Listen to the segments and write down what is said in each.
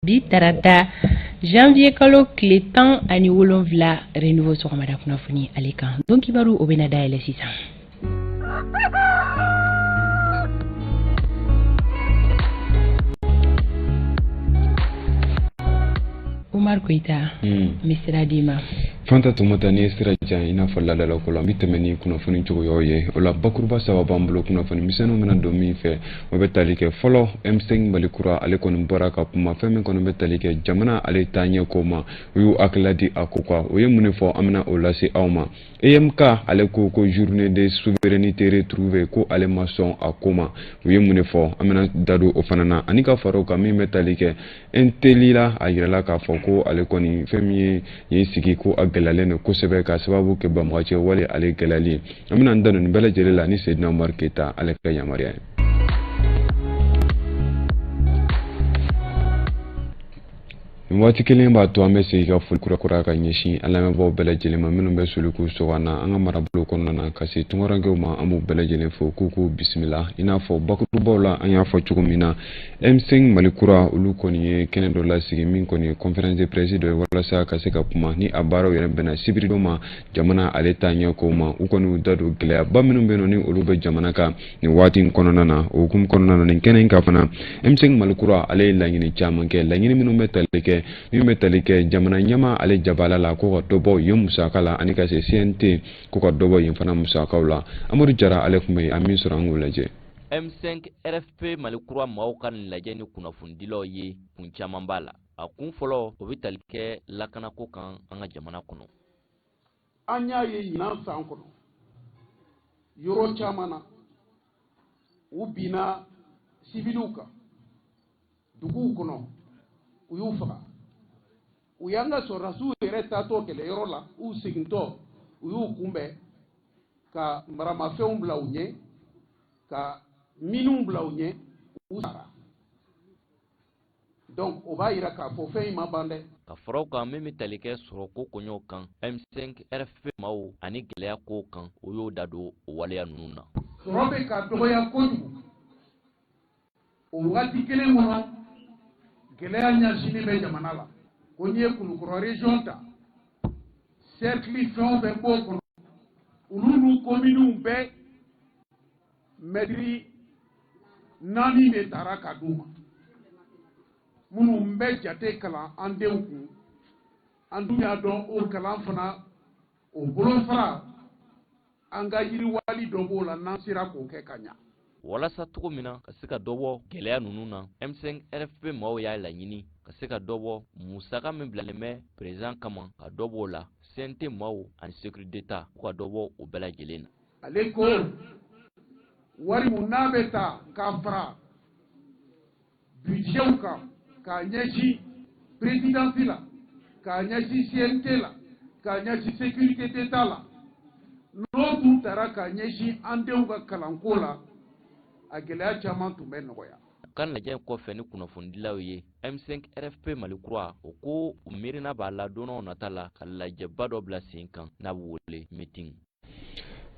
Bi tarata, janvier kalo tile 17, Renouveau sɔgɔmada kunnafoni ale kan don kibaru, o bɛna dayɛlɛ sisan. Umar Koyita, n bɛ sira d'i ma. Fanta Tomota, ni ye sira jan i n'a fɔ ladalako la, an bɛ tɛmɛ ni kunnafoni cogoyaw ye. O la, bakuruba saba b'an bolo kunnafoni misɛnninw bɛna don min fɛ, o bɛ tali kɛ fɔlɔ, M5 Mali kura ale kɔni bɔra ka kuma fɛn min kɔni bɛ tali kɛ jamana ale taaɲɛ ko ma. U y'u hakilila di a ko kan. O ye mun de fɔ? An bɛna o lase aw ma. EMK ale ko ko journée de souveraineté retrouvée, ko ale ma sɔn a ko ma. U ye mun de fɔ? An bɛna da don o fana na, ani ka fara o kan, min bɛ tali kɛ Intelila, a yirala k'a fɔ ko ale kɔni fɛn min ye yen sigi, ko a gɛlɛyalen don kosɛbɛ k'a sababu kɛ banbagaci wale ale gɛlɛyali ye. An bɛna an da don nin bɛɛ lajɛlen la ni Seydina Umaru Keyita ale ka yamaruya ye. Nin waati kelen b'a to an bɛ segin ka foli kura ka ɲɛsin an lamɛnbaaw bɛɛ lajɛlen ma, minnu bɛ soli k'u sɔgɔ an na an ka marabolo kɔnɔna na, ka se tunkarankew ma. An b'u bɛɛ lajɛlen fo k'u k'u bisimila. I n'a fɔ bakurubaw la, an y'a fɔ cogo min na, M5 Mali kura, olu kɔni ye kɛnɛ dɔ lasigi min kɔni ye conférence de presse dɔ ye, walasa ka se ka kuma ni a baaraw yɛrɛ bɛnna sibiridon ma jamana ale taaɲɛ ko ma. U kɔni y'u da don gɛlɛyaba minnu bɛ yen nɔ, ni olu bɛ jamana kan nin waati in kɔnɔna na. O hukumu kɔnɔna na, nin kɛnɛ in kan fana, M5 Mali kura ale ye laɲini caman kɛ, laɲini minnu bɛ tali kɛ jamana ɲɛmaa ale jabala la, ko ka dɔ bɔ yen musaka la, ani ka se CNT, ko ka dɔ bɔ yen fana musakaw la. Amadu Jara ale tun bɛ yen, a min sɔrɔ, an k'o lajɛ. M5 RFP Mali kura maaw ka nin lajɛ ni kunnafonidilaw ye, kun caman b'a la. A kun fɔlɔ, o bɛ tali kɛ lakanako kan an ka jamana kɔnɔ. An y'a ye ɲinan san kɔnɔ, yɔrɔ caman na, u binna sibiliw kan duguw kɔnɔ, u y'u faga. U y'an ka sɔrɔdasiw yɛrɛ taatɔ kɛlɛyɔrɔ la, u segintɔ, u y'u kunbɛn ka maramafɛnw bila u ɲɛ, ka minnu bila u ɲɛ, u sara. Donc o b'a yira k'a fɔ fɛn in ma ban dɛ. Ka fara o kan, min bɛ tali kɛ sɔrɔko koɲɛw kan, M5 RFP maaw ani gɛlɛya kow kan, o y'o da don o waleya ninnu na. Sɔrɔ bɛ ka dɔgɔya kojugu. O wagati kelen kɔnɔ, gɛlɛya ɲɛsinnen bɛ jamana la, ko n'i ye Kulukɔrɔ région ta, cercle fɛn o fɛn b'o kɔnɔ, olu n'u communes bɛɛ, mɛtiri 4 de tara ka d'u ma, minnu bɛ jate kalan an denw kun. An dun y'a dɔn, o kalan fana, o bolofara, an ka yiriwali dɔ b'o la n'an sera k'o kɛ ka ɲa. Walasa cogo min na ka se ka dɔ bɔ gɛlɛya ninnu na, M5 RFP maaw y'a laɲini ka se ka dɔ bɔ musaka min bilalen bɛ président kama, ka dɔ b'o la, CNT maaw ani sécurité d'État, ko ka dɔ bɔ o bɛɛ lajɛlen na. Ale ko wari mun n'a bɛ ta k'a fara budgetw kan, k'a ɲɛsin présidence la, k'a ɲɛsin CNT la, k'a ɲɛsin sécurité d'État la, n'o tun tara k'a ɲɛsin an denw ka kalanko la, a gɛlɛya caman tun bɛ nɔgɔya. U ka lajɛ kɔfɛ ni kunnafonidilaw ye, M5 RFP Mali kura, o ko u miirina b'a la don nata la ka lajɛba dɔ bila sen kan n'a bɛ wele meeting.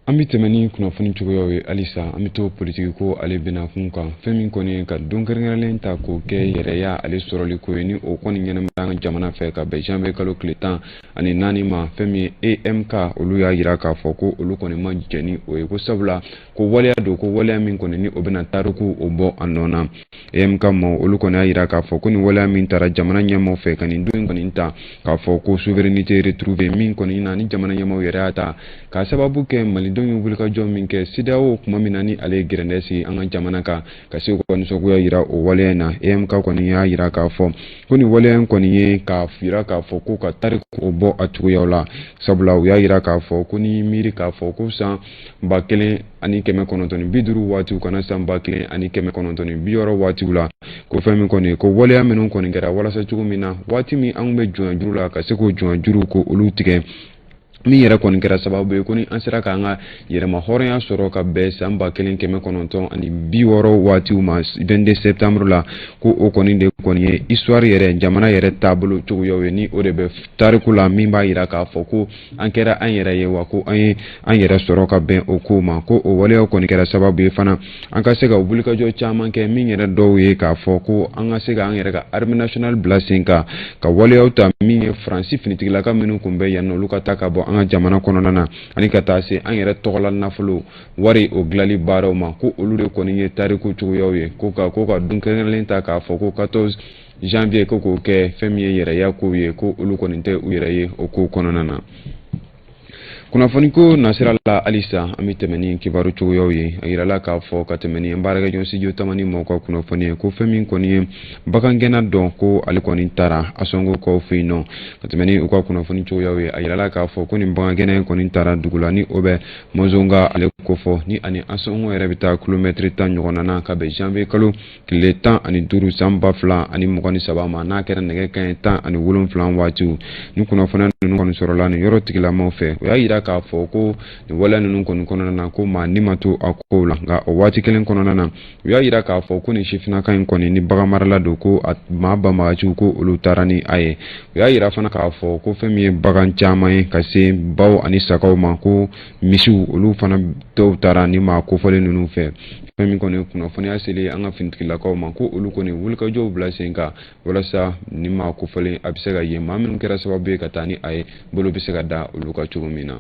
An bɛ tɛmɛ ni kunnafoni cogoyaw ye halisa. An bɛ to politiki ko ale bɛna kun kan. Fɛn min kɔni ye ka don kɛrɛnkɛrɛnlen ta k'o kɛ yɛrɛya ale sɔrɔli ko ye, ni o kɔni ɲɛnamaya an ka jamana fɛ ka bɛn janvier kalo tile 14 ma, fɛn min ye EMK, olu y'a jira k'a fɔ ko olu kɔni ma jɛn ni o ye, ko sabula ko waleya don, ko waleya min kɔni ni o bɛna tariku o bɔ a nɔ na. EMK ma, olu kɔni y'a jira k'a fɔ ko nin waleya min taara jamana ɲɛmaaw fɛ ka nin don in kɔni ta k'a fɔ ko souveraineté retrouvée, min kɔni na ni jamana ɲɛmaaw yɛrɛ y'a ta k'a sababu kɛ malidenw ye wulikajɔ min kɛ CEDEAO tuma min na, ni ale ye gɛrɛndɛ sigi an ka jamana kan, ka se k'u ka nisɔngoya yira o waleya in na. EMK kɔni y'a jira k'a fɔ ko nin waleya in kɔni ye k'a yira k'a fɔ ko ka tariku o bɔ a cogoyaw la, sabula u y'a jira k'a fɔ ko n'i miiri k'a fɔ ko san 1950 waatiw kana san 1960 waatiw la, ko fɛn min kɔni ko waleya minnu kɔni kɛra walasa cogo min na, waati min an bɛ jɔn juru la, ka se k'o jɔn juru ko olu tigɛ. Min yɛrɛ kɔni kɛra sababu ye ko ni an sera k'an ka yɛrɛma hɔrɔnya sɔrɔ ka bɛn san 1960 waatiw ma, 22 septembre la, ko o kɔni de kɔni ye histoire yɛrɛ, jamana yɛrɛ taabolo cogoyaw ye, ni o de bɛ tariku la, min b'a yira k'a fɔ ko an kɛra an yɛrɛ ye, wa ko an ye an yɛrɛ sɔrɔ ka bɛn o kow ma. Ko o waleyaw kɔni kɛra sababu ye fana an ka se ka wulikajɔ caman kɛ, min yɛrɛ dɔw ye k'a fɔ ko an ka se ka an yɛrɛ ka armée nationale bila sen kan, ka waleyaw ta min ye Faransi finitigilaka minnu kun bɛ yan nɔ, olu ka taa ka bɔ an ka jamana kɔnɔna na, ani ka taa se an yɛrɛ tɔgɔla nafolo wari o dilanli baaraw ma. Ko olu de kɔni ye tariku cogoyaw ye, ko ka don kɛrɛnkɛrɛnlen ta k'a fɔ ko 14 janvier, ko k'o kɛ fɛn min ye yɛrɛya kow ye, ko olu kɔni tɛ u yɛrɛ ye o kow kɔnɔna na. Kunnafoni ko nasira la halisa, an bɛ tɛmɛ ni kibaru cogoyaw ye. A yirala k'a fɔ ka tɛmɛ ni baarakɛjɔn Studio Tamani maaw ka kunnafoni ye, ko fɛn min kɔni ye bagangɛnna dɔn, ko ale kɔni taara Asɔngo kaw fɛ yen nɔ. Ka tɛmɛ ni u ka kunnafoni cogoyaw ye, a yirala k'a fɔ ko nin bagangɛnna in kɔni taara dugu la ni o bɛ Mɔzonga ale kofɔ, ni ani Asɔngo yɛrɛ bɛ taa kilomɛtiri 10 ɲɔgɔnna na, ka bɛn janvier kalo tile 15 san 2023 ma, n'a kɛra nɛgɛ kanɲɛ 17 waatiw. Ni kunnafoniya ninnu kɔni sɔrɔla nin yɔrɔ tigilamaw fɛ, o y'a yira k'a fɔ ko nin waleya ninnu kɔni kɔnɔna na, ko maa ni ma to a kow la. Nka o waati kelen kɔnɔna na, u y'a yira k'a fɔ ko nin sifinnaka in kɔni ni bagan marala don, ko a maa banbagaciw ko olu taara ni a ye. U y'a yira fana k'a fɔ ko fɛn min ye bagan caman ye, ka se baw ani sagaw ma, ko misiw, olu fana dɔw taara ni maa kofɔlen ninnu fɛ. Fɛn min kɔni kunnafoniya selen an ka finitigilakaw ma, ko olu kɔni wulikajɔw bila sen kan walasa ni maa kofɔlen a bɛ se ka ye, maa minnu kɛra sababu ye ka taa ni a ye, bolo bɛ se ka da olu ka cogo min na.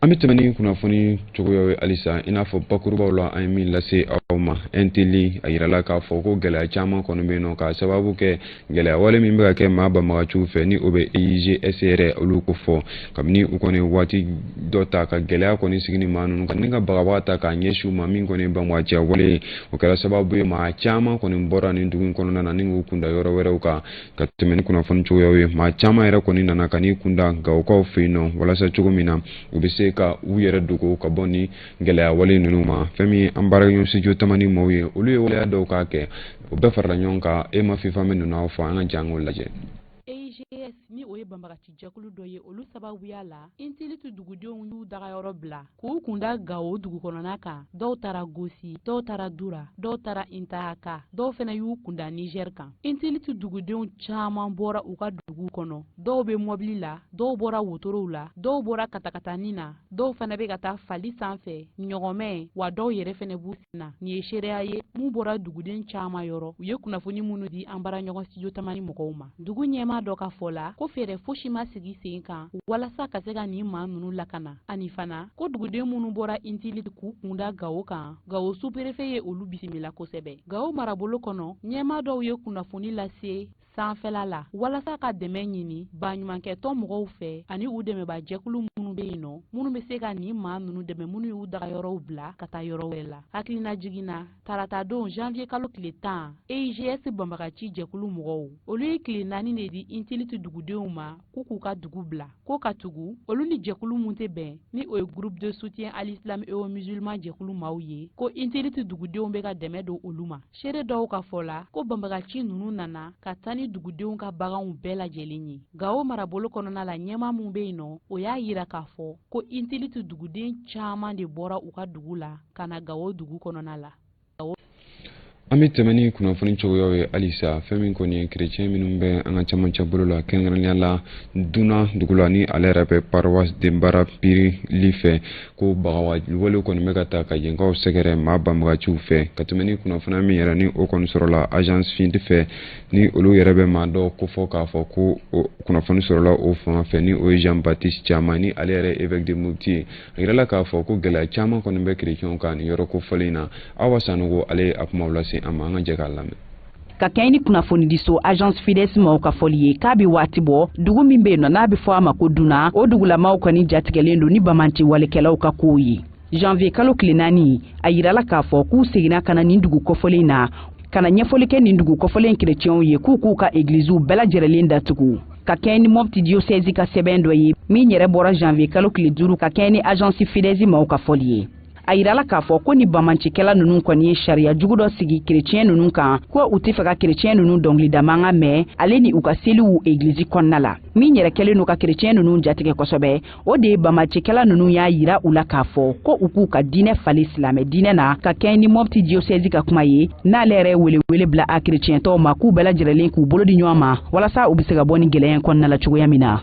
An bɛ tɛmɛ ni kunnafoni cogoyaw ye halisa. I n'a fɔ bakurubaw la, an ye min lase aw ma, Intili, a yirala k'a fɔ ko gɛlɛya caman kɔni bɛ yen nɔ, k'a sababu kɛ gɛlɛya wale min bɛ ka kɛ maa banbagaciw fɛ, ni o bɛ EIGS yɛrɛ olu ko fɔ. Kabini u kɔni waati dɔ ta ka gɛlɛya kɔni sigi ni maa ninnu kan, ni ka bagabaga ta k'a ɲɛsin u ma, min kɔni ye banbagaciya wale ye, o kɛra sababu ye maa caman kɔni bɔra nin dugu in kɔnɔna na ni k'u kunda yɔrɔ wɛrɛw kan. Ka tɛmɛ ni kunnafoni cogoyaw ye, maa caman yɛrɛ kɔni nana ka n'i kunda Gawokaw fɛ yen nɔ, walasa cogo min na u bɛ se ka u yɛrɛ dogo ka bɔ ni gɛlɛya wale ninnu ma. Fɛn min ye an baarakɛɲɔgɔn Studio Tamani maaw ye, olu ye waleya dɔw k'a kɛ, o bɛɛ farala ɲɔgɔn kan. E ma fifa min ninnu aw fɔ, an ka jan k'o lajɛ. EIGS, ni o ye banbagaci jɛkulu dɔ ye, olu sababuya la, Intiliti dugudenw y'u dagayɔrɔ bila k'u kunda Gawo dugu kɔnɔna kan. Dɔw taara Gosi, dɔw taara Dura, dɔw taara Intahaka, dɔw fana y'u kunda Niger kan. Intiliti dugudenw caman bɔra u ka dugu kɔnɔ. Dɔw bɛ mɔbili la, dɔw bɔra wotorow la, dɔw bɔra katakatani na, dɔw fana bɛ ka taa fali sanfɛ, ɲɔgɔmɛ, wa dɔw yɛrɛ fana b'u sen na. Nin ye seereya ye mun bɔra duguden caman yɔrɔ, u ye kunnafoni minnu di an baaraɲɔgɔn Studio Tamani mɔgɔw ma. Dugu ɲɛmaa dɔ ka fɔ la, ko fɛɛrɛ fosi ma sigi sen kan walasa ka se ka nin maa ninnu lakana. Ani fana ko duguden minnu bɔra Intili k'u kunda Gawo kan, Gawo sous-préfet ye olu bisimila kosɛbɛ. Gawo marabolo kɔnɔ, ɲɛmaa dɔw ye kunnafoni lase sanfɛla la walasa ka dɛmɛ ɲini baɲumankɛtɔn mɔgɔw fɛ ani u dɛmɛbajɛkulu minnu bɛ yen nɔ, minnu bɛ se ka nin maa ninnu dɛmɛ, minnu y'u dagayɔrɔw bila ka taa yɔrɔ wɛrɛ la. Hakilina jiginna, taratadon janvier kalo tile 10, EIGS banbagaci jɛkulu mɔgɔw, olu ye tile 4 de di Intiliti dugudenw ma k'u k'u ka dugu bila, ko ka tugu olu ni jɛkulu mun tɛ bɛn, ni o ye Groupe de soutien à l'islam et aux musulmans jɛkulu maaw ye, ko Intiliti dugudenw bɛ ka dɛmɛ don olu ma. Seere dɔw ka fɔ la, ko banbagaci ninnu nana ka taa ni dugudenw ka baganw bɛɛ lajɛlen ye. Gawo marabolo kɔnɔna la, ɲɛmaa mun bɛ yen nɔ, o y'a yira k'a fɔ ko Intiliti duguden caman de bɔra u ka dugu la ka na Gawo dugu kɔnɔna la. An bɛ tɛmɛ ni kunnafoni cogoyaw ye halisa. Fɛn min kɔni ye kerecɛn minnu bɛ an ka camancɛ bolo la, kɛrɛnkɛrɛnnenya la Dunan dugu la, ni ale yɛrɛ bɛ paroisse de Barapirili fɛ, ko bagawale kɔni bɛ ka taa ka yenkaw sɛgɛrɛ maa banbagaciw fɛ. Ka tɛmɛ ni kunnafoniya min yɛrɛ ni o kɔni sɔrɔla Agence Fides fɛ, ni olu yɛrɛ bɛ maa dɔw kofɔ k'a fɔ ko o kunnafoni sɔrɔla o fan fɛ, ni o ye Jean Baptiste Caman, ni ale yɛrɛ évêque de Mopti ye, a yirala k'a fɔ ko gɛlɛya caman kɔni bɛ kerecɛnw kan nin yɔrɔ kofɔlen in na. Awa Sanogo, ale ye a kumaw lase an ma, an ka jɛ k'a lamɛn. Ka kɛɲɛ ni kunnafonidiso Agence Fides maaw ka fɔli ye, k'a bɛ waati bɔ, dugu min bɛ yen nɔ n'a bɛ fɔ a ma ko Duna, o dugulamaw kɔni jatigɛlen don ni bamanci walekɛlaw ka kow ye. Janvier kalo tile 4, a yirala k'a fɔ k'u seginna ka na nin dugu kɔfɔlen na ka na ɲɛfɔli kɛ nin dugu kɔfɔlen kerecɛnw ye, k'u k'u ka egiliziw bɛɛ lajɛrɛlen datugu, ka kɛɲɛ ni Mopti diocèse ka sɛbɛn dɔ ye min yɛrɛ bɔra janvier kalo tile 5, ka kɛɲɛ ni Agence Fides maaw ka fɔli ye. A yirala k'a fɔ ko ni bamancikɛla ninnu kɔni ye sariya jugu dɔ sigi kerecɛn ninnu kan, ko u tɛ fɛ ka kerecɛn ninnu dɔnkilida mankan mɛn ale ni u ka seliw egilizi kɔnɔna la. Min yɛrɛ kɛlen don ka kerecɛn ninnu jatigɛ kosɛbɛ, o de ye bamacikɛla ninnu y'a yira u la k'a fɔ ko u k'u ka diinɛ falen silamɛ diinɛ na, ka kɛɲɛ ni Mɔpti diyosɛzi ka kuma ye, n'ale yɛrɛ ye welewele bila a kerecɛntɔw ma k'u bɛɛ lajɛrɛlen k'u bolo di ɲɔgɔn ma walasa u bɛ se ka bɔ ni gɛlɛya in kɔnɔna la cogoya min na.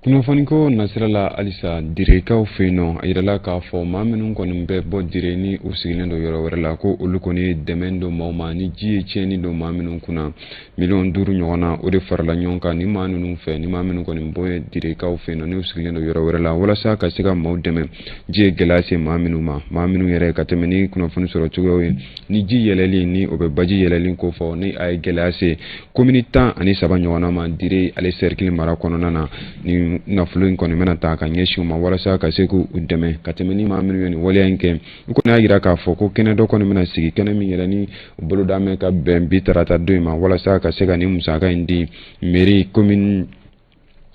Kunnafoniko nasira la halisa, Direkaw fɛ yen nɔ, a yirala k'a fɔ maa minnu kɔni bɛ bɔ Dire ni u sigilen don yɔrɔ wɛrɛ la, ko olu kɔni ye dɛmɛ don maaw ma ni ji ye tiɲɛni don maa minnu kunna. 5 million ɲɔgɔn na, o de farala ɲɔgɔn kan ni maa ninnu fɛ, ni maa minnu kɔni bɔ Direkaw fɛ yen nɔ n'u sigilen don yɔrɔ wɛrɛ la, walasa ka se ka maaw dɛmɛ ji ye gɛlɛya se maa minnu ma, maa minnu yɛrɛ ka tɛmɛ ni kunnafoni sɔrɔ cogoyaw ye. Ni ji yɛlɛli ni o bɛ baji yɛlɛli ko fɔ, ni a ye gɛlɛya se komini 13 ɲɔgɔnna ma Dire ale cercle mara kɔnɔna na, ni nafolo in kɔni bɛna ta ka ɲɛsin u ma walasa ka se k'u dɛmɛ. Ka tɛmɛ ni maa minnu ye nin waleya in kɛ, u kɔni y'a jira k'a fɔ ko kɛnɛ dɔ kɔni bɛna sigi, kɛnɛ min yɛrɛ ni boloda mɛn ka bɛn bi tarata don in ma, walasa ka se ka nin musaka in di mairie commune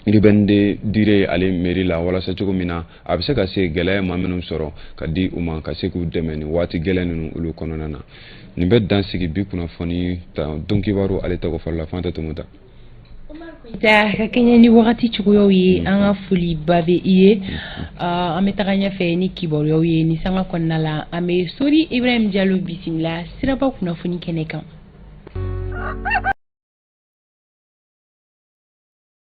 urbaine de Dire ale mairie la, walasa cogo min na a bɛ se ka se gɛlɛya maa minnu sɔrɔ ka di u ma, ka se k'u dɛmɛ nin waati gɛlɛn ninnu olu kɔnɔna na. Nin bɛ dan sigi bi kunnafoni ta don kibaru ale tɔgɔ fɔlɔ la. Fanta Tomuta. Ta ka kɛɲɛ ni wagati cogoyaw ye, an ka foliba bɛ i ye. An bɛ taga ɲɛfɛ ni kibaruyaw ye. Ni sanga kɔnɔna la, an bɛ Sori Ibrahim Jalo bisimila siraba kunnafoni kɛnɛ kan.